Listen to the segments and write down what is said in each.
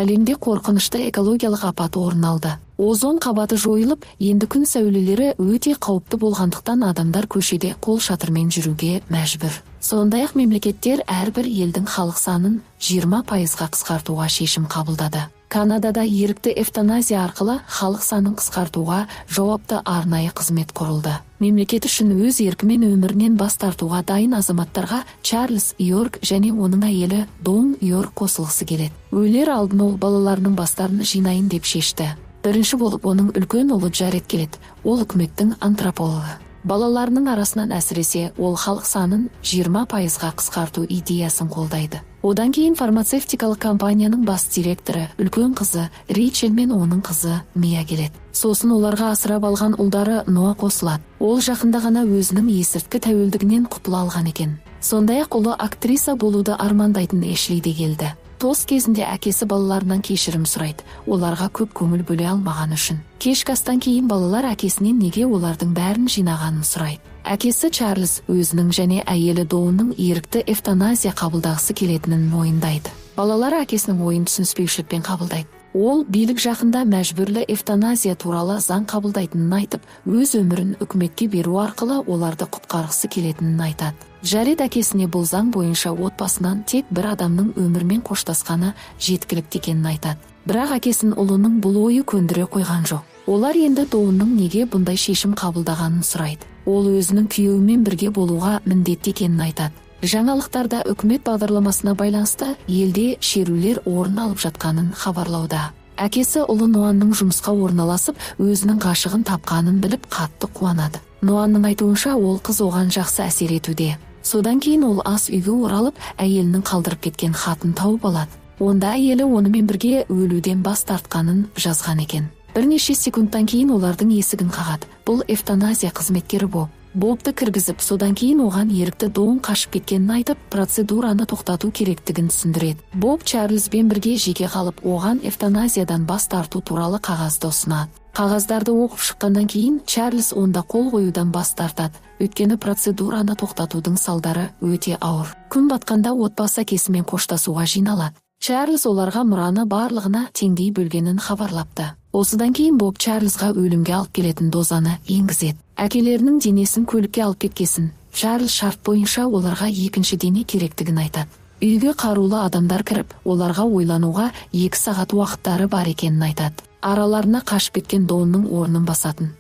Әлемде қорқынышты экологиялық апат орын алды. Озон қабаты жойылып, енді күн сәулелері өте қауіпті болғандықтан адамдар көшеде қол шатырмен жүруге мәжбүр. Сондай-ақ мемлекеттер әрбір елдің халық санын 20%-ға қысқартуға шешім қабылдады. Канадада ерікті эвтаназия арқылы халық санын қысқартуға жауапты арнайы қызмет құрылды. Мемлекет үшін өз еркімен өмірінен бас тартуға дайын азаматтарға Чарльз Йорк және оның әйелі Дон Йорк қосылғысы келеді. Өлер алдын ол балаларының бастарын жинайын деп шешті. Бірінші болып оның үлкен ұлы Джаред келеді. Ол үкіметтің антропологы. Балаларының арасынан әсіресе ол халық санын 20%-ға қысқарту идеясын қолдайды. Одан кейін фармацевтикалық компанияның бас директоры, үлкен қызы Рейчел мен оның қызы Мия келеді. Сосын оларға асырап алған ұлдары Ноа қосылады. Ол жақында ғана өзінің есірткі тәуелдігінен құтыла алған екен. Сондай-ақ ұлы актриса болуды армандайтын Эшли де келді. Тост кезінде әкесі балаларынан кешірім сұрайды, оларға көп көңіл бөле алмаған үшін. Кешкі астан кейін балалар әкесінен неге олардың бәрін жинағанын сұрайды. Әкесі Чарльз өзінің және әйелі Доунның ерікті эвтаназия қабылдағысы келетінін мойындайды. Балалар әкесінің ойын түсініспеушілікпен қабылдайды. Ол билік жақында мәжбүрлі эвтаназия туралы заң қабылдайтынын айтып, өз өмірін үкіметке беру арқылы оларды құтқарғысы келетінін айтады. Джаред әкесіне бұл заң бойынша отбасынан тек бір адамның өмірмен қоштасқаны жеткілікті екенін айтады. Бірақ әкесін ұлының бұл ойы көндіре қойған жоқ. Олар енді Доунның неге бұндай шешім қабылдағанын сұрайды. Ол өзінің күйеуімен бірге болуға міндетті екенін айтады. Жаңалықтарда үкімет бағдарламасына байланысты елде шерулер орын алып жатқанын хабарлауда. Әкесі ұлы Ноанның жұмысқа орналасып, өзінің ғашығын тапқанын біліп қатты қуанады. Ноанның айтуынша, ол қыз оған жақсы әсер етуде. Содан кейін ол ас үйге оралып, әйелінің қалдырып кеткен хатын тауып алады. Онда әйелі онымен бірге өлуден бас тартқанын жазған екен. Бірнеше секундтан кейін олардың есігін қағады. Бұл эвтаназия қызметкері Боб. Бобты кіргізіп, содан кейін оған ерікті Доун қашып кеткенін айтып, процедураны тоқтату керектігін түсіндіреді. Боб Чарльзбен бірге жеке қалып, оған эвтаназиядан бас тарту туралы қағазды ұсынады. Қағаздарды оқып шыққаннан кейін Чарльз онда қол қоюдан бас тартады, өйткені процедураны тоқтатудың салдары өте ауыр. Күн батқанда отбасы әкесімен қоштасуға жиналады. Чарльз оларға мұраны барлығына теңдей бөлгенін хабарлапты. Осыдан кейін Боб Чарльзға өлімге алып келетін дозаны енгізеді. Әкелерінің денесін көлікке алып кеткесін, Чарльз шарт бойынша оларға екінші дене керектігін айтады. Үйге қарулы адамдар кіріп, оларға ойлануға 2 сағат уақыттары бар екенін айтады. Араларына қашып кеткен Донның орнын басатын.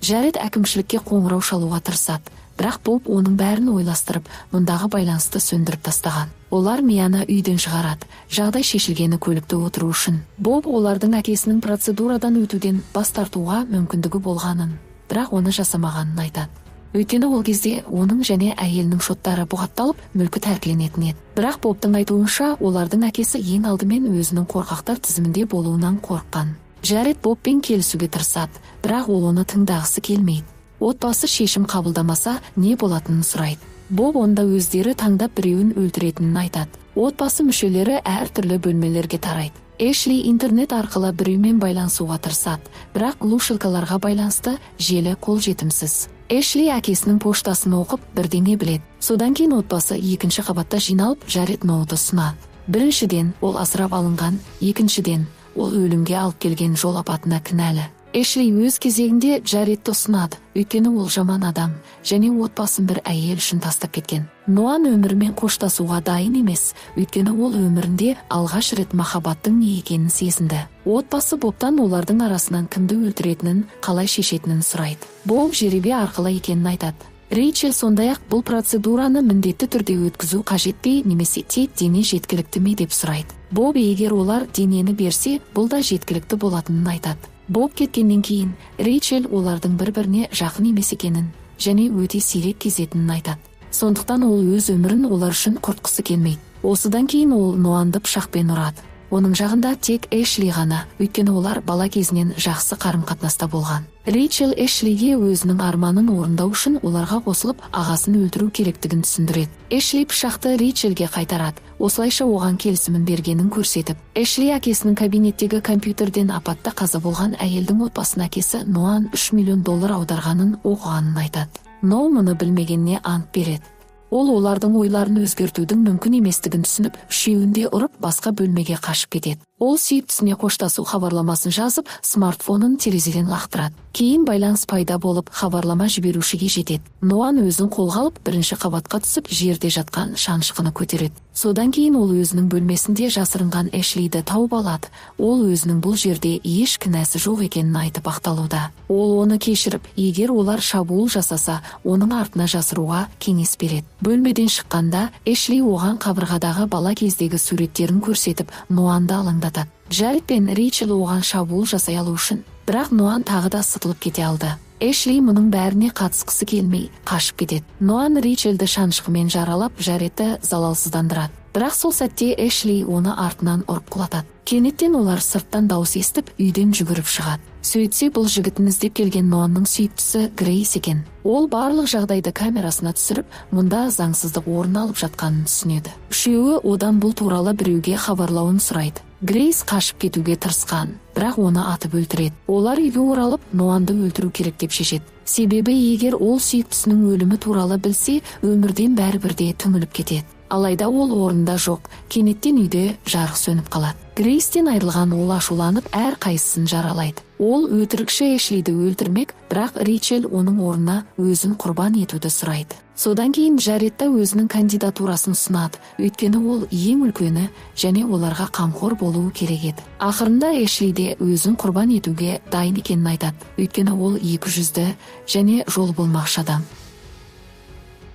Джаред әкімшілікке қоңырау шалуға тырысады, бірақ Боб оның бәрін ойластырып, мұндағы байланысты сөндіріп тастаған. Олар Мияны үйден шығарады, жағдай шешілгені көлікте отыру үшін. Боб олардың әкесінің процедурадан өтуден бас тартуға мүмкіндігі болғанын, бірақ оны жасамағанын айтады. Өйткені ол кезде оның және әйелінің шоттары бұғатталып, мүлкі тәркіленетін еді. Бірақ Бобтың айтуынша, олардың әкесі ең алдымен өзінің қорқақтар тізімінде болуынан қорыққан. Джаред Бобпен келісуге тырысады, бірақ ол оны тыңдағысы келмейді. Отбасы шешім қабылдамаса, не болатынын сұрайды. Боб онда өздері таңдап біреуін өлтіретінін айтады. Отбасы мүшелері әртүрлі бөлмелерге тарайды. Эшли интернет арқылы біреумен байланысуға тырысады, бірақ глушилкаларға байланысты желі қолжетімсіз. Эшли әкесінің поштасын оқып, бірдеңе біледі. Содан кейін отбасы екінші қабатта жиналып, Джаред Ноуды ұсынады. Біріншіден, ол асырап алынған, екіншіден, ол өлімге алып келген жол апатына кінәлі. Эшли өз кезегінде Джаредті ұсынады, өйткені ол жаман адам және отбасын бір әйел үшін тастап кеткен. Ноан өмірімен қоштасуға дайын емес, өйткені ол өмірінде алғаш рет махаббаттың не екенін сезінді. Отбасы Бобтан олардың арасынан кімді өлтіретінін, қалай шешетінін сұрайды. Боб жеребе арқылы екенін айтады. Рейчел сондай-ақ бұл процедураны міндетті түрде өткізу қажет пе немесе тек дене жеткілікті ме деп сұрайды. Боб егер олар денені берсе, бұл да жеткілікті болатынын айтады. Боб кеткеннен кейін Рейчел олардың бір-біріне жақын емес екенін және өте сирек кезетінін айтады. Сондықтан ол өз өмірін олар үшін құртқысы келмейді. Осыдан кейін ол Ноанды пышақпен ұрады. Оның жағында тек Эшли ғана, өйткені олар бала кезінен жақсы қарым-қатынаста болған. Рейчел Эшлиге өзінің арманын орындау үшін оларға қосылып, ағасын өлтіру керектігін түсіндіреді. Эшли пышақты Рейчелге қайтарады, осылайша оған келісімін бергенін көрсетіп. Эшли әкесінің кабинеттегі компьютерден апатта қаза болған әйелдің отбасына әкесі Ноан $3 миллион аударғанын оқығанын айтады. Ноу мұны білмегеніне ант береді. Ол олардың ойларын өзгертудің мүмкін еместігін түсініп, үшеуін де ұрып, басқа бөлмеге қашып кетеді. Ол сүйіктісіне қоштасу хабарламасын жазып, смартфонын терезеден лақтырады. Кейін байланыс пайда болып, хабарлама жіберушіге жетеді. Ноан өзін қолға алып, бірінші қабатқа түсіп, жерде жатқан шанышқыны көтереді. Содан кейін ол өзінің бөлмесінде жасырынған Эшлиді тауып алады. Ол өзінің бұл жерде еш кінәсі жоқ екенін айтып ақталуда. Ол оны кешіріп, егер олар шабуыл жасаса, оның артына жасыруға кеңес береді. Бөлмеден шыққанда Эшли оған қабырғадағы бала кездегі суреттерін көрсетіп, Ноанды алаңдатады. Джаред пен Рейчел оған шабуыл жасай алу үшін, бірақ Ноан тағы да сытылып кете алды. Эшли мұның бәріне қатысқысы келмей, қашып кетеді. Ноан Рейчелді шанышқымен жаралап, Джаредті залалсыздандырады. Бірақ сол сәтте Эшли оны артынан ұрып құлатады. Кенеттен олар сырттан дауыс естіп, үйден жүгіріп шығады. Сөйтсе, бұл жігітін іздеп келген Ноанның сүйіктісі Грейс екен. Ол барлық жағдайды камерасына түсіріп, мұнда заңсыздық орын алып жатқанын түсінеді. Үшеуі одан бұл туралы біреуге хабарлауын сұрайды. Грейс қашып кетуге тырысқан, бірақ оны атып өлтіреді. Олар үйге оралып, Ноанды өлтіру керек деп шешеді. Себебі егер ол сүйіктісінің өлімі туралы білсе, өмірден бәрібір де түңіліп кетеді. Алайда ол орында жоқ, кенеттен үйде жарық сөніп қалады. Грейстен айырылған ол ашуланып, әр қайсысын жаралайды. Ол өтірікші Эшлиді өлтірмек, бірақ Рейчел оның орнына өзін құрбан етуді сұрайды. Содан кейін Джаредта өзінің кандидатурасын ұсынады, өйткені ол ең үлкені және оларға қамқор болуы керек еді. Ақырында Эшли де өзін құрбан етуге дайын екенін айтады, өйткені ол екі жүзді және жол болмақшы адам.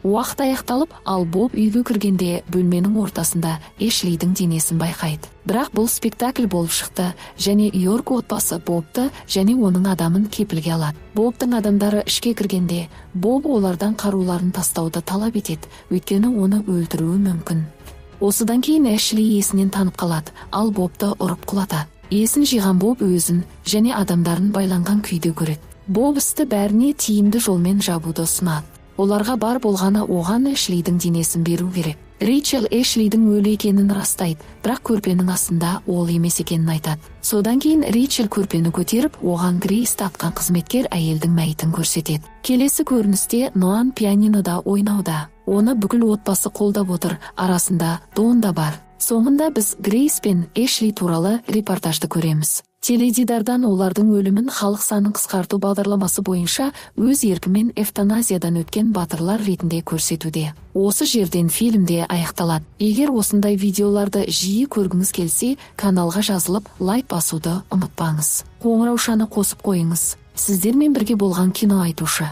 Уақыт аяқталып, ал Боб үйге кіргенде бөлменің ортасында Эшлидің денесін байқайды. Бірақ бұл спектакль болып шықты және Йорк отбасы Бобты және оның адамын кепілге алады. Бобтың адамдары ішке кіргенде, Боб олардан қаруларын тастауды талап етеді, өйткені оны өлтіруі мүмкін. Осыдан кейін Эшли есінен танып қалады, ал Бобты ұрып құлатады. Есін жиған Боб өзін және адамдарын байланған күйде көреді. Боб істі бәріне тиімді жолмен жабуды ұсынады. Оларға бар болғаны оған Эшлидің денесін беру керек. Рейчел Эшлидің өлі екенін растайды, бірақ көрпенің астында ол емес екенін айтады. Содан кейін Рейчел көрпені көтеріп, оған Грейсті атқан қызметкер әйелдің мәйітін көрсетеді. Келесі көріністе Ноан пианинода ойнауда. Оны бүкіл отбасы қолдап отыр, арасында Дон да бар. Соңында біз Грейс пен Эшли туралы репортажды көреміз. Теледидардан олардың өлімін халық санын қысқарту бағдарламасы бойынша өз еркімен эвтаназиядан өткен батырлар ретінде көрсетуде. Осы жерден фильмде аяқталады. Егер осындай видеоларды жиі көргіңіз келсе, каналға жазылып, лайк басуды ұмытпаңыз. Қоңыраушаны қосып қойыңыз. Сіздермен бірге болған кино айтушы.